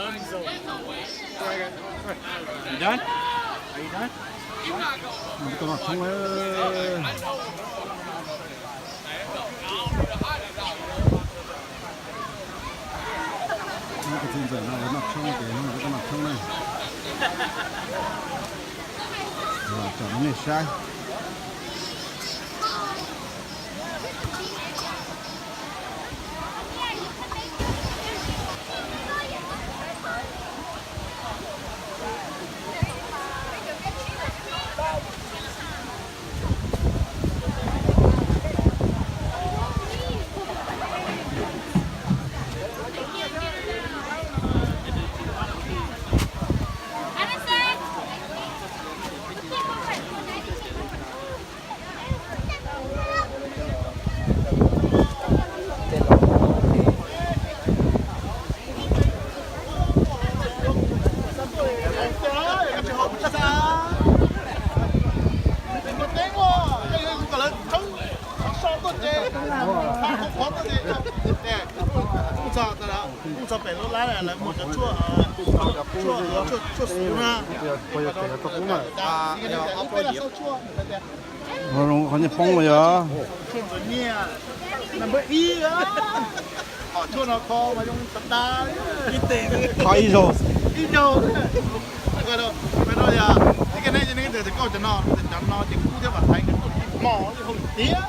Are you done? Are you done? Mus tau noj tshoob lawm. Hnub tus txiv ntxawm no noj tshoob ces hnub no kuj tau noj tshoob na. Tsom nej saib. Kuj txog pem lub lab lawv muag cov tshuaj, tshuaj, tshuaj xwb na. Qhov niag poob mas yog. Qhov tshuaj no kho mas zoo tas tas. Kho ib zaug. Ib zaug. Ib ke ne ne ntawd cov no, cov no ces kub thiab mas thaiv nkawd tuaj tib hmo hau tiag.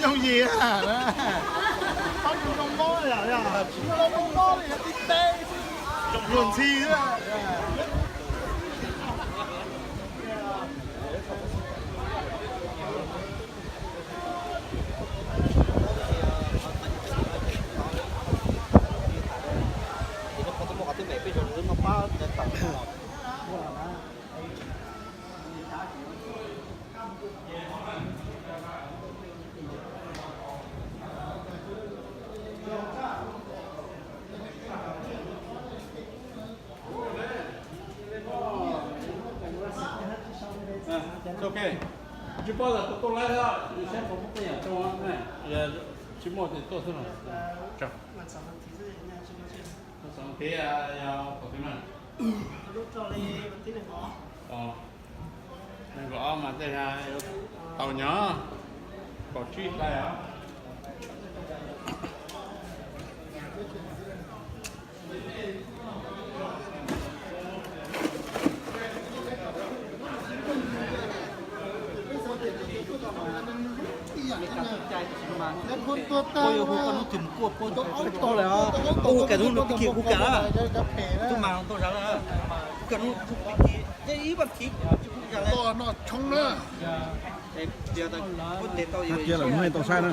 Yooj yim na. Pab zoo mob yom, zoo mob li tib teb. Luag ntxhi. Tsis paub tas tus tuaj laib, saib puas muaj tej yam rau, tsis muaj ces tuaj xwb los. Nees nkaum ob mas tej tau nyob, kaum tsib hlais os. Hu kav hnub no pib kis hu kav, tub mas tau zas lawm, hu kav hnub pib kis ib vas thiv hu zas lawm. Cia lawm hnub tau saib na.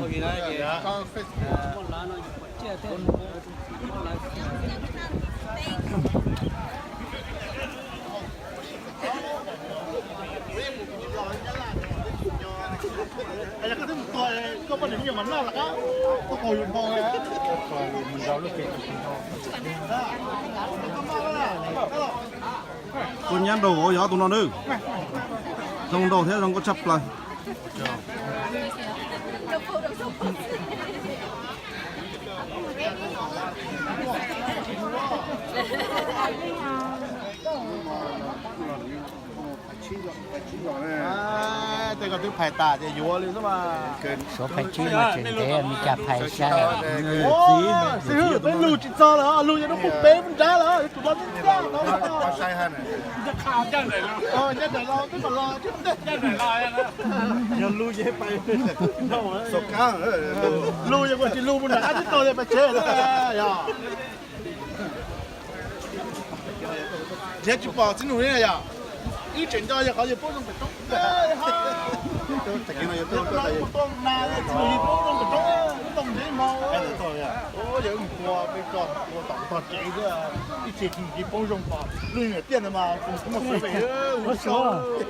Tus nyab nraug vauv yog tus no nawb. Zoo nraug thiab zoo nkauj tshaj plaws. Tej ko twb phais tas ces yuav li xwb mas. Suav phais tsib mas tseem ntev, Meskas phais xya. Xib hwb, peb lug tsis txog lawm, lug yog lub pug peb nrab lawm, yuav tsum los ncaj ncaj no. Yog lug ces pais, lug yog kuv tsis lug mus nram qab teb tau yog pais tsev yog. Nrhiav tsis pom txiv nus li yom. Wb tseem nco yog qhov yawg paub zoo pem roob. Yawg paub zoo pem roob, ntoo ntsev hmo, yog wb mus tua peb tso tua tom tog tsev xwb, ib txhia tsis paub zoo pom lub niam tiaj ntawd mas kuv muaj suav pem.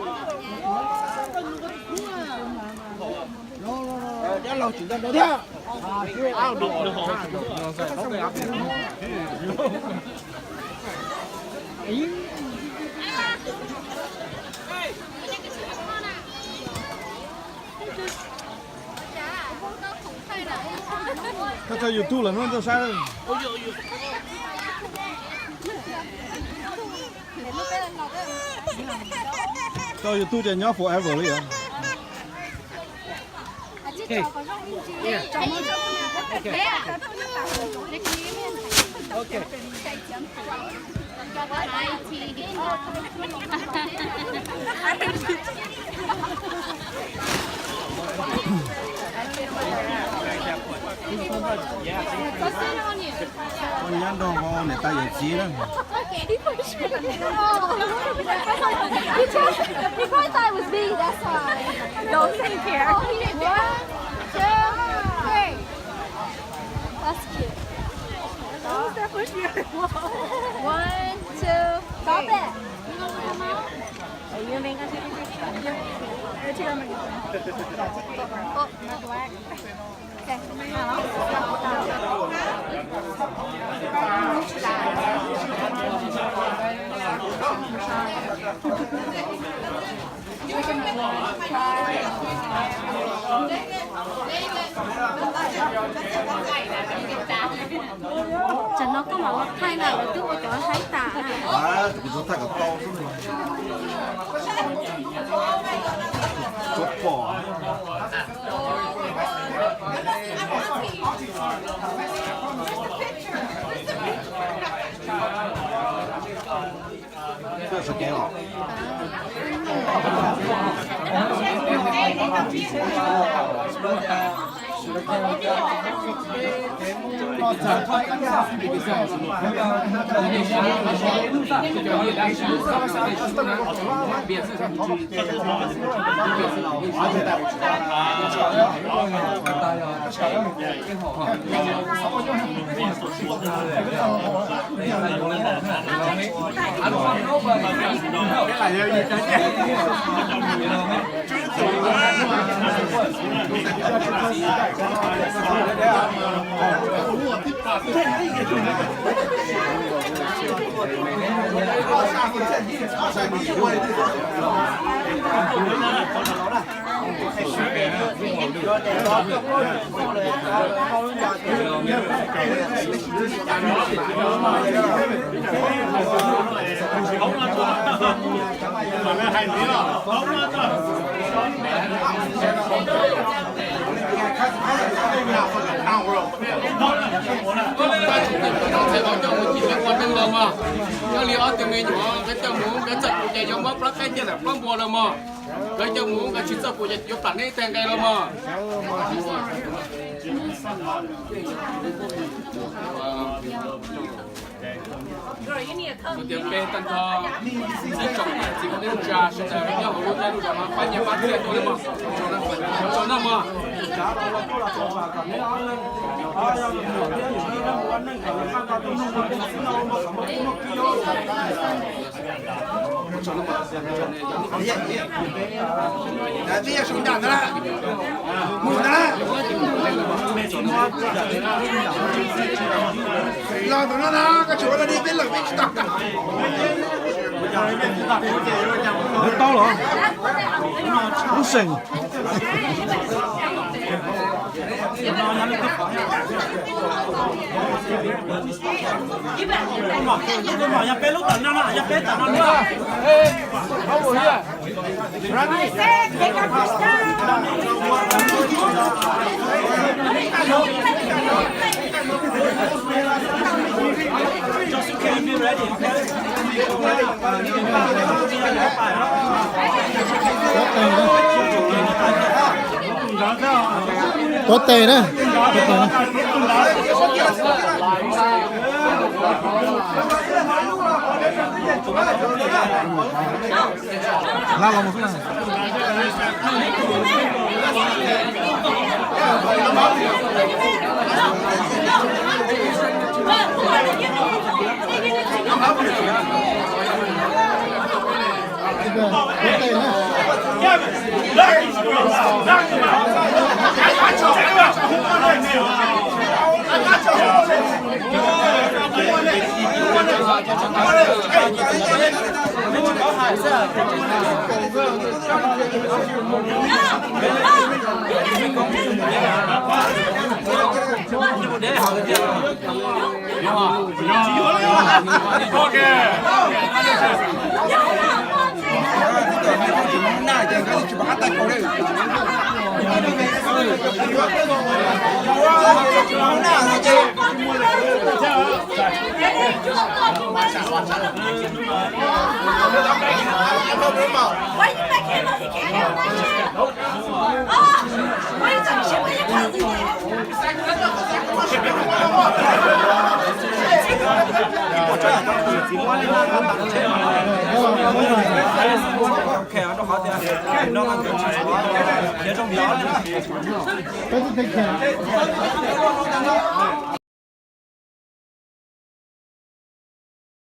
Dab laug tsis nco ntau thiab. Koj tso YouTube los muab rau saib. Tso YouTube ces nyob forever li os. Koj nyab nrog niam tais yawm txiv na. He probably thought it was me, that's why. No, he didn't care. Oh, he did. One, two, three. That's cute. That was definitely beautiful. One, two, three. Stop it. Tsam no koj mam ua thaij na, lawv twb ua cov haib tas na. Kuv tsuas thaij kom tau xwb. Tsuas pom. Koj sawv kev los. Cov neeg laus mas, yog li ob tug me nyuam nkawd coj mus nkawd txawj pum ces yuav muab plab qaib ntiaj teb plab npua los mog. Nkawd coj mus nkawd tsis txawj pum ces yuav plam neb tag nqe los mog. Kuv tias peb tag nrho ib tsoom niam txiv kwv tij neej tsa sawv daws nyob hauv lub caij lub zos no pab nyiaj pab txiaj tuaj li mog, tsaug noj mog. Twb yog sub nram ntawd, mus ntawd, los ntawm no ntag, koj tsis ua li peb lawm peb tsis tau. Lawv tau los? Lub seem. Yog peb lub tawm no no, yog peb tawm no no. Tuav tes na. Lab los mus xwb na. Peb twb tib